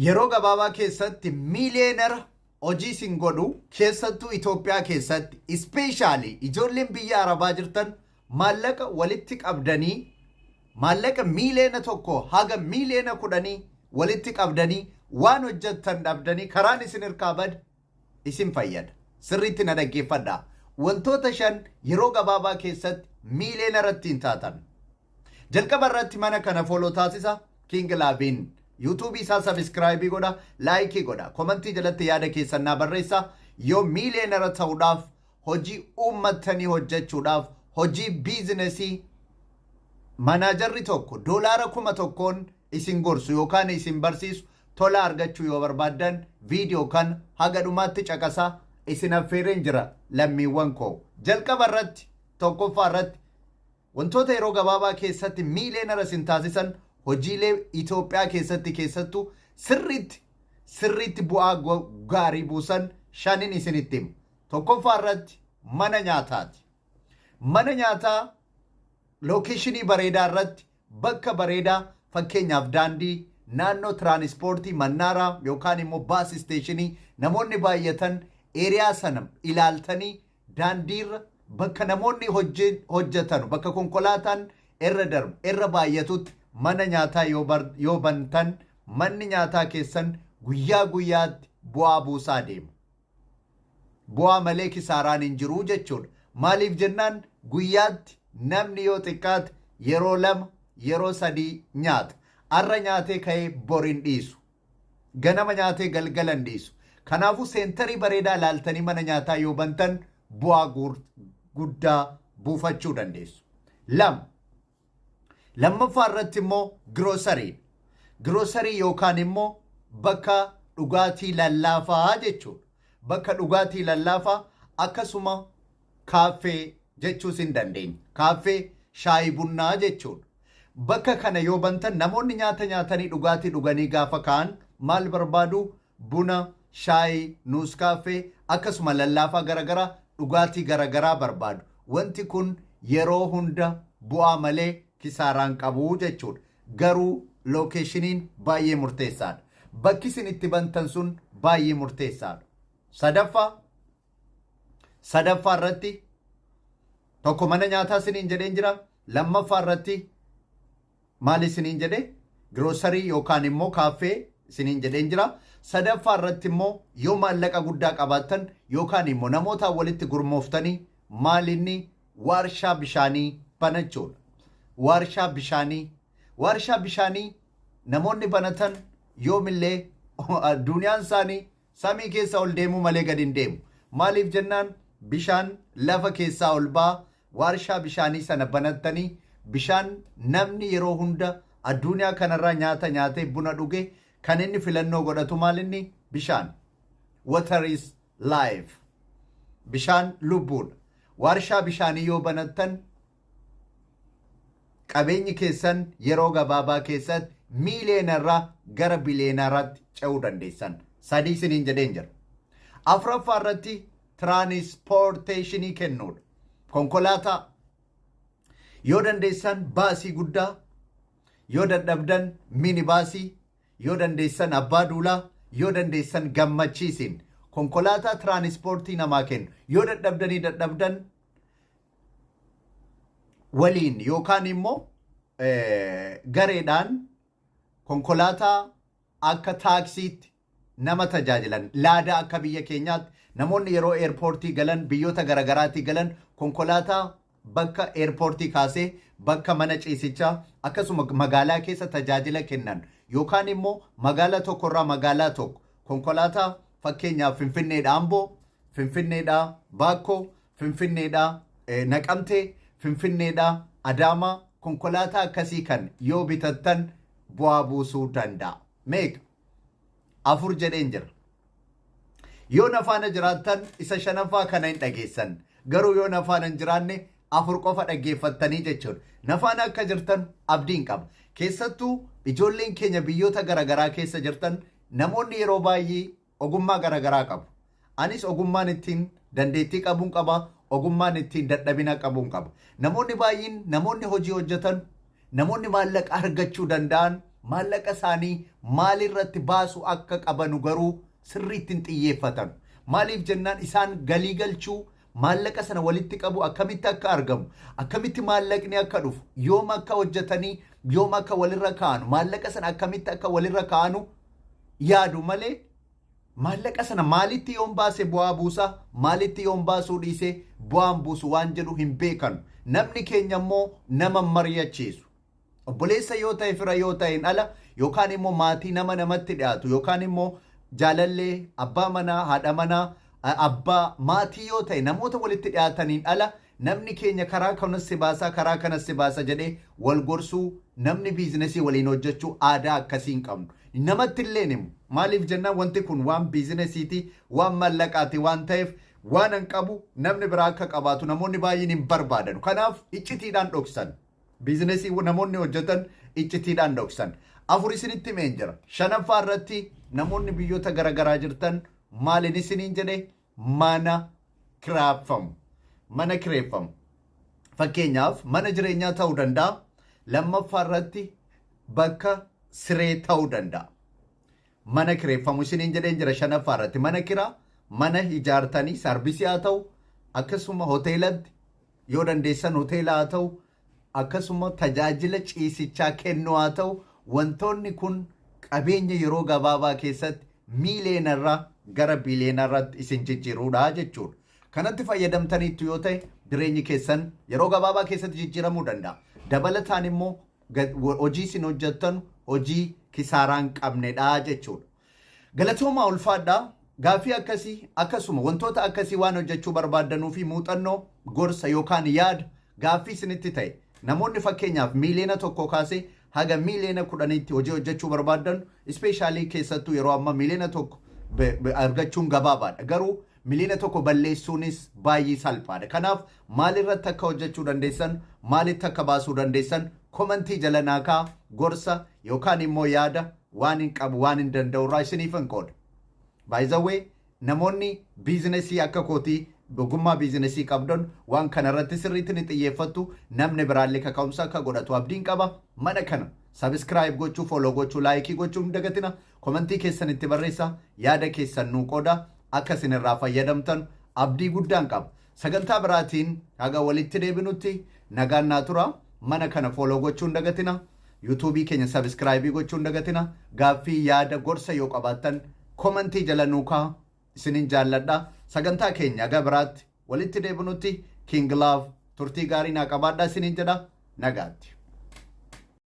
Yeroo gabaabaa keessatti miiliyeenara hojii isin godhu, keessattuu Itoophiyaa keessatti, especially ijoolleen biyya Arabaa jirtan, maallaqa walitti qabdanii, maallaqa 1 miiliyoona haga 10 miiliyoona walitti qabdanii waan hojjettan dhabdanii karaan isin hirkaa bade isin fayyada. Sirriitti na dhaggeeffadhaa. Wantoota shan yeroo gabaabaa keessatti miiliyeenara ittiin taatan. Jalqaba irratti mana kana follow taasisa. King Laavin YouTubeii isaa subscribe godha, like godha, commentii jalatti yaada keessan naa barreessa. Yoo miiliyeenara ta'uudhaaf, hojii uummattanii hojjechuudhaaf, hojii businessii managerri tokko doolaara 1000n isin gorsu yookaan isin barsiisu tola argachuu yoo barbaaddan, viidiyoo kan haga dhumaatti caqasaa isin affeereen jira, lammiiwwan koo. Jalqaba irratti, tokkoffaa irratti, wantoota yeroo gabaabaa keessatti miiliyeenara isin taasisan, hojiilee Itoophiyaa keessatti keessattuu sirriitti sirriitti bu'aa gaarii buusan shanin isinitti himu. Tokkoffaa irratti mana nyaataati. Mana nyaataa locationii bareedaa irratti, bakka bareedaa, fakkeenyaaf daandii, naannoo tiraanispoortii, mannaaraa yookaan immoo bus stationii namoonni baay'atan area sana ilaaltanii, daandiirra bakka namoonni hojjetan, bakka konkolaataan irra darbu irra baay'atutti mana nyaataa yoo bantan, manni nyaataa keessan guyyaa guyyaatti bu'aa buusaa deema. Bu'aa malee kisaaraan hin jiruu jechuudha. Maaliif jennaan, guyyaatti namni yoo xiqqaate yeroo lama, yeroo sadii nyaata. Arra nyaatee ka'ee bor hin dhiisu. Ganama nyaatee galgala hin dhiisu. Kanaafuu centerii bareedaa ilaaltanii mana nyaataa yoo bantan bu'aa guddaa buufachuu dandeessu. Lama. Lammaffaa irratti immoo grocery. Grocery yookaan immoo bakka dhugaatii lallaafaa jechuudha. Bakka dhugaatii lallaafaa akkasuma kaaffee jechuus hin dandeenya. Kaaffee shaayii bunnaa jechuudha. Bakka kana yoo bantan, namoonni nyaata nyaatanii dhugaatii dhuganii gaafa ka'an maal barbaadu? Buna, shaayii, nuuskaaffee, akkasuma lallaafaa garaagaraa, dhugaatii garaagaraa barbaadu. Wanti kun yeroo hunda bu'aa malee kisaaraan qabu jechuudha. Garuu locationiin baay'ee murteessaadha. Bakki isin itti bantan sun baay'ee murteessaadha. Sadaffaa irratti, tokko mana nyaataa isiniin jedheen jira. Lammaffaa irratti maal isiniin jedhe? Grocery yookaan immoo kaaffee isiniin jedheen jira. Sadaffaa irratti immoo yoo maallaqa guddaa qabaattan yookaan immoo namoota walitti gurmooftanii, maal inni? Waarshaa bishaanii banachuudha. Waarshaa bishaanii. Waarshaa bishaanii namoonni banatan yoomillee addunyaan isaanii samii keessa ol deemuu malee gadi hin deemu. Maaliif jennaan, bishaan lafa keessaa ol ba'a. Waarshaa bishaanii sana banattanii, bishaan namni yeroo hunda addunyaa kanarraa nyaata nyaatee buna dhuge kan inni filannoo godhatu maal inni? Bishaan. Water is life. Bishaan lubbuudha. Waarshaa bishaanii yoo banattan, qabeenyi keessan yeroo gabaabaa keessatti miiliyeenarraa gara biliyeenaraatti ce'uu dandeessan. Sadii isiniin jedheen jira. Afuraffaa irratti transportationii kennuudha. Konkolaataa yoo dandeessan baasii guddaa, yoo dadhabdan minibaasii, yoo dandeessan abbaa duulaa, yoo dandeessan gammachiisin konkolaataa tiraanispoortii namaa kennu, yoo dadhabdanii dadhabdan waliin yookaan immoo gareedhaan konkolaataa akka taaksiitti nama tajaajilan, laadaa, akka biyya keenyaatti namoonni yeroo airportii galan, biyyoota garagaraatti galan, konkolaataa bakka airportii kaasee bakka mana ciisichaa akkasuma magaalaa keessa tajaajila kennan, yookaan immoo magaalaa tokkorraa magaalaa tokko konkolaataa, fakkeenyaaf Finfinneedha Amboo, Finfinneedha Baakkoo, Finfinneedha Naqamtee, Finfinneedha Adaamaa, konkolaataa akkasii kan yoo bitattan bu'aa buusuu danda'a. Meeqa? Afur jedheen jira. Yoo nafaana jiraattan isa shanaffaa kana hin dhageessan. Garuu yoo nafaana hin jiraanne afur qofa dhaggeeffattanii jechuudha. Nafaana akka jirtan abdiin qaba. Keessattuu ijoolleen keenya biyyoota garaagaraa keessa jirtan, namoonni yeroo baay'ee ogummaa garaagaraa qabu. Anis ogummaan ittiin dandeettii qabuun qaba. Ogummaan ittiin dadhabina qabuun qaba. Namoonni baay'een, namoonni hojii hojjetan, namoonni maallaqa argachuu danda'an Maallaqa isaanii maalirratti baasu akka qabanu garuu sirriitti hin xiyyeeffatan. Maaliif jennaan, isaan galii galchuu, maallaqa sana walitti qabu, akkamitti akka argamu, akkamitti maallaqni akka dhufu, yoom akka hojjetanii, yoom akka walirra kaa'anu, maallaqa sana akkamitti akka walirra kaa'anu yaadu malee, maallaqa sana maalitti yoon baase bu'aa buusa, maalitti yoon baasuu dhiise bu'aan buusu waan jedhu hin beekanu. Namni keenya immoo nama mari'achiisu. Obboleessa yoo ta'e, fira yoo ta'e hin ala, yookaan immoo maatii nama namatti dhiyaatu, yookaan immoo jaalallee, abbaa manaa, haadha manaa, abbaa maatii yoo ta'e, namoota walitti dhiyaataniin ala namni keenya karaa kanas si baasaa, karaa kanas si baasa jedhee wal gorsuu, namni biizinesii waliin hojjechuu aadaa akkasii hin qabnu. Namatti illee himu. Maaliif jennaan, wanti kun waan biizinesiiti, waan mallaqaati waan ta'eef, waan hin qabu namni biraa akka qabaatu namoonni baay'een hin barbaadan. Kanaaf iccitiidhaan dhoksan. Biizinesii namoonni hojjetan iccitiidhaan dhoksan. Afur isinitti himeen jira. Shanaffaa irratti, namoonni biyyoota garaagaraa jirtan, maaliin isiniin jedhe? Mana kireeffamu. Mana kireeffamu. Fakkeenyaaf, mana jireenyaa ta'uu danda'a. Lammaffaa irratti bakka siree ta'uu danda'a. Mana kireeffamu isiniin jedheen jira shanaffaa irratti. Mana kiraa, mana ijaartanii service haa ta'u, akkasuma hoteelatti yoo dandeessan hoteela haa ta'u, akkasuma tajaajila ciisichaa kennuu haa ta'u, wantoonni kun qabeenya yeroo gabaabaa keessatti miileenarraa gara biileenarratti isin jijjiiruudha jechuudha. Kanatti fayyadamtaniittu yoo ta'e, jireenyi keessan yeroo gabaabaa keessatti jijjiiramuu danda'a. Dabalataan immoo hojii isin hojjettan hojii kisaaraa hin qabnedha jechuudha. Galatoomaa, ulfaadhaa. Gaaffii akkasii, akkasuma wantoota akkasii waan hojjechuu barbaaddanuu fi muuxannoo, gorsa yookaan yaada gaaffii isinitti ta'e, namoonni fakkeenyaaf 1 miiliyoona kaasee haga 10 miiliyooniitti hojii hojjechuu barbaaddan, especially keessattuu yeroo ammaa 1 miiliyoona argachuun gabaabaadha. Garuu 1 miiliyoona balleessuunis baay'ee salphaadha. Kanaaf maalirratti akka hojjechuu dandeessan, maalitti akka baasuu dandeessan komantii jala naa kaa'aa. Gorsa yookaan immoo yaada waan hin qabu, waan hin danda'u irraa isiniif hin qooda. By the way, namoonni biizinesii akka kootii ogummaa biizinesii qabdan waan kana irratti sirriitti ni xiyyeeffattu. Namni biraallee kaka'umsa akka godhatu abdiin qaba. Mana kana subscribe gochuu, follow gochuu, like gochuu hin dagatina. Komantii keessan itti barreessa, yaada keessan nuu qooda. Akka isin irraa fayyadamtan abdii guddaan qaba. Sagantaa biraatiin haga walitti deebinutti nagaan naa tura. Mana kana follow gochuu hin dagatina. Yuutuubii keenya subscribe gochuu hin dagatina. Gaaffii, yaada, gorsa yoo qabaattan komantii jala nuu kaa'aa. Isinin jaalladha. Sagantaa keenya haga biraatti walitti deebinutti, King Love, turtii gaarii naa qabaadhaa isinin jedha. Nagaatti.